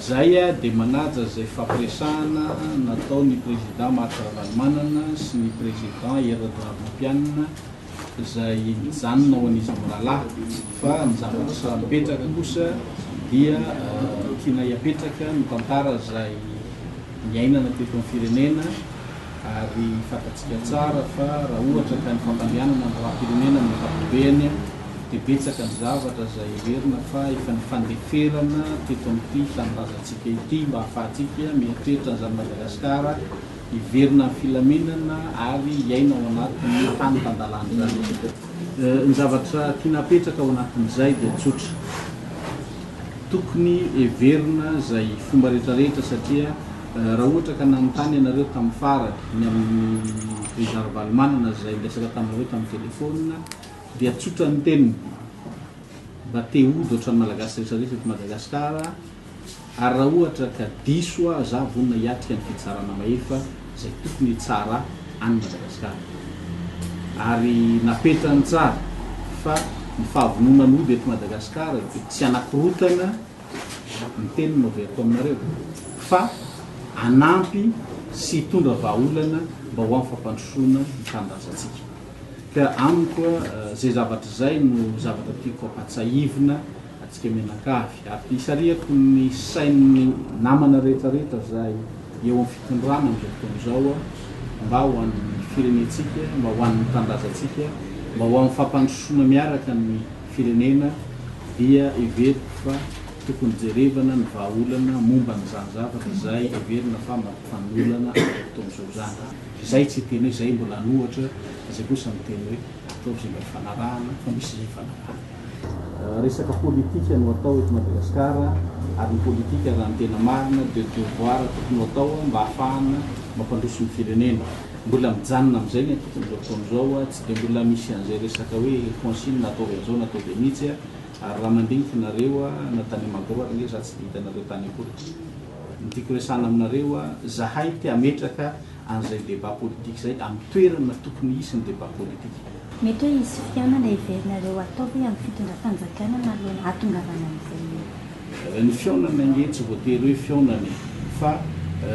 Zay dia manaja izay fampiresahana nataon'ny Président Marc Ravalomanana sy ny Président Hery Rajaonarimampianina izay mijanona ho an'izy mirahalahy fa ny zavatra mipetraka kosa dia tianay apetraka ny tantara izay niainana teto amin'ny firenena ary fantatsika tsara fa raha ohatra ka ny fampandehanana ny raharaham-pirenena amin'ny ankapobeny dia betsaka ny zavatra izay heverina fa efa nifandeferana teto amin'ity tanindrazantsika ity mba hahafahantsika mieritreritra an'izany Madagasikara hiverina amin'ny filaminana ary hiaina ao anatin'ny tany tan-dalàna izany. Ny zavatra tiana apetraka ao anatin'izay dia tsotra. Tokony heverina izay fomba rehetrarehetra satria raha ohatra ka nanontany ianareo tamin'ny farany ny amin'ny Président Ravalomanana izay niresaka taminareo tamin'ny telefaonina dia tsotra ny teniny, mba te hody ohatran'ny Malagasy rehetrarehetra eto Madagasikara ary raha ohatra ka diso aho za vonona hiatrika ny fitsarana mahefa izay tokony hitsara any Madagasikara. Ary napetrany tsara fa ny fahavononany hody eto Madagasikara dia tsy hanakorotana ny teny no averiko aminareo fa hanampy sy hitondra vahaolana mba ho amin'ny fampandrosoana ny tanindrazantsika. Ka amiko izay zavatra izay no zavatra tiako hampatsahivina antsika mianakavy ary isarihako ny sain'ny namana rehetra rehetra izay eo amin'ny fitondrana amin'izao fotoana izao mba ho an'ny firenentsika, mba ho an'ny tanindrazantsika, mba ho amin'ny fampandrosoana miaraka ny firenena dia heveriko fa tokony jerevana ny vahaolana momba an'izany zavatra izay heverina fa mampifanolana amin'izao fotoana izao izany. Izay tsy hiteny hoe izay mbola hanohatra fa izay kosa miteny hoe ataovy izay mba hifanarahana fa misy izay hifanarahana. Resaka politika no atao eto Madagasikara ary ny politika raha ny tena marina dia devoir tokony ho atao mba hahafahana mampandroso ny firenena. Mbola mijanona amin'izay ny antoko amin'izao fotoana izao, tsy dia mbola misy an'izay resaka hoe consigne na ataovy an'izao na ataovy an'itsy ary raha mandinika nareo na tany Magro ary nge za tsy dia hitanareo tany akory. Ny tiako resahana aminareo, zahay te hametraka an'izay débat politique izay amin'ny toerana tokony hisy ny débat politique. Mety hoe hisy fihaonana heverinareo hatao ve amin'ny fitondram-panjakana manoloana hahatongavana amin'izay. Ny fihaonana ange tsy voatery hoe fihaonana e! Fa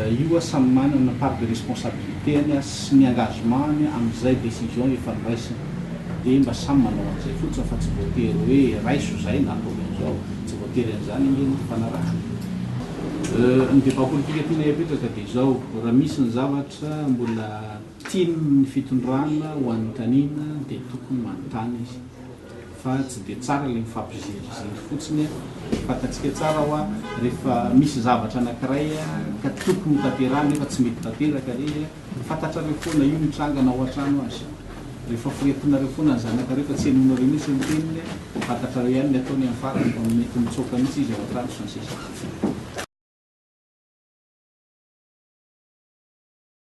io samy manana part de responsabilité-ny sy ny engagement-ny amin'izay décision efa noraisiny. Dia mba samy manao an'izay fotsiny fa tsy voatery hoe raiso izay na ataovy an'izao. Tsy voatery an'izany ange ny fifanarahana. Ny débat politique tianay apetraka dia izao, raha misy ny zavatra mbola tian'ny fitondrana ho anontaniana dia tokony manontany izy fa tsy dia tsara ilay mifampiziriziry fotsiny. Fantatsika tsara hoa rehefa misy zavatra anankiray ka tokony ho tanterahina nefa tsy mety tanteraka ilay izy, Fantatrareo foana io mitranga na ao an-trano aza. Rehefa foretinareo foana ny zanakareo ka tsy henoinareo mihitsy ny teniny, fantatrareo ihany ny ataony amin'ny farany fa mety mitsoaka mihitsy izy ao an-trano sy ny sisa.